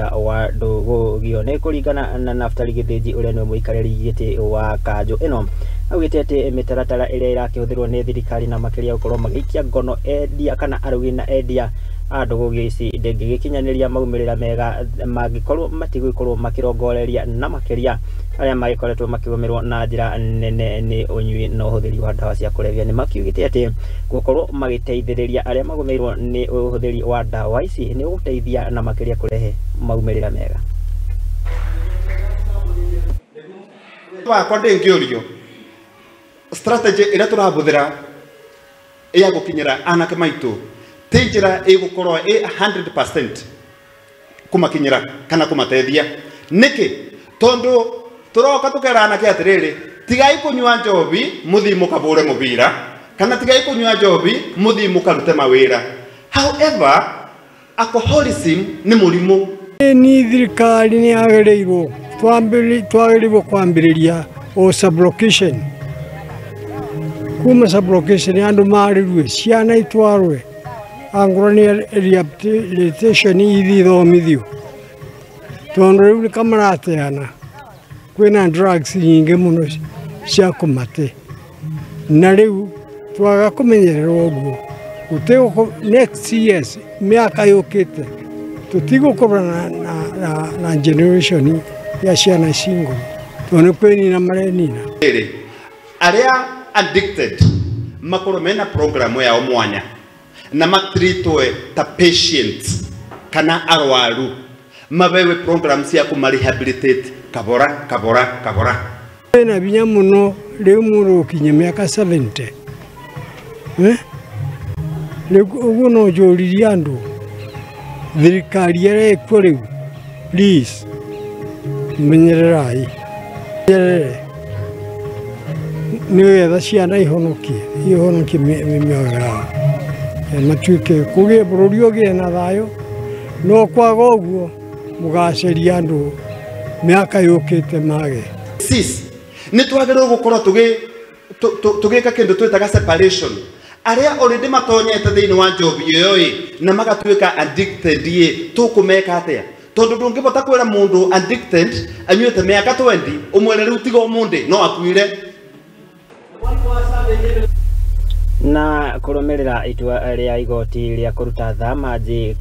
Wa ndũgũgio nĩ kũringana na Naftali Gĩthĩnji, ũrĩa nĩwe mũikarĩri gĩtĩ wa kanjũ ĩno, augĩte atĩ mĩtaratara ĩrĩa ĩrakĩhũthĩrwo nĩ thirikari na makĩria gũkorwo magĩikia ngono endia kana arugi na endia a ndũgũgio ici ndĩngĩgĩkinyanĩria maumĩrĩra mega mangĩkorwo matigũkorwo makĩrongoreria na makĩria arĩa magĩkoretwo makĩgũmĩrwo na njĩra nene nĩ ũnyui na ũhũthĩri wa ndawa cia kũrebia. Nĩ makiugĩte atĩ gũkorwo magĩteithĩrĩria arĩa magũmĩirwo nĩ ũhũthĩri wa ndawa ici nĩ ũgũteithia na makĩria kũrehe maumĩrĩra mega. Wakwa ndĩngĩũrio strategy ĩrĩa tũrahũthĩra ya gũkinyĩra anake maitũ ti njĩra ĩgũkorwo ĩ 100% kũmakinyĩra kana kũmateithia. Nĩkĩ? Tondũ tũroka tũkera anake atĩrĩrĩ, tigai kũnyua njobi mũthiĩ mũkabũre mũbira, kana tigai kũnyua njobi mũthiĩ mũkarute mawĩra. However, alcoholism nĩ mũrimũ. Ni thirikari nĩ yagĩrĩirwo twagĩrĩirwo kwambĩrĩria o sublocation, kuma sublocation andũ marĩrue, ciana itwarwe angorwo nĩ rehabilitation ithi ithomithio, tondũ rĩu nĩ kamarateana kwĩna drugs nyingĩ mũno cia kũmate, na rĩu twaga kũmenyererwo ũguo gũtigũkũ next years mĩaka yũkĩte tũtigũkorwo na generation ya ciana single, tondũ nĩ kwĩnina marenina. Arĩa addicted makorwo mena program yao mwanya na matritwe ta patients kana arwaru, mabewe program cia kũmarehabilitate kabora kabora kabora. Kwĩna binya mũno rĩu mũndũ gũkinya mĩaka 70, rĩu ũguo no njũririe andũ, thirikari ĩrĩa ĩkuo rĩu, please menyererai, menyerere nĩgetha ciana ihonokie mĩoyo yao, matuĩke kũgĩe bũrũri ũgĩe na thayũ. No kwaga ũguo mũgaceria andũ mĩaka yũkĩte mage. Sis nĩ twagĩrĩirwo gũkorwo tũgĩka kĩndũ twĩtaga separation. Arĩa already matonyete thĩinĩ wa njobi ĩyo ĩ na magatuĩka addicted ĩ, tũkũmeka atĩa? Tondũ ndũngĩbota kwĩra mũndũ addicted anyuĩte mĩaka 20 ũmwĩre rĩu tiga ũmũndĩ, no akuire. Na kũrũmĩrĩra itua rĩa igoti rĩa kũruta thamanji.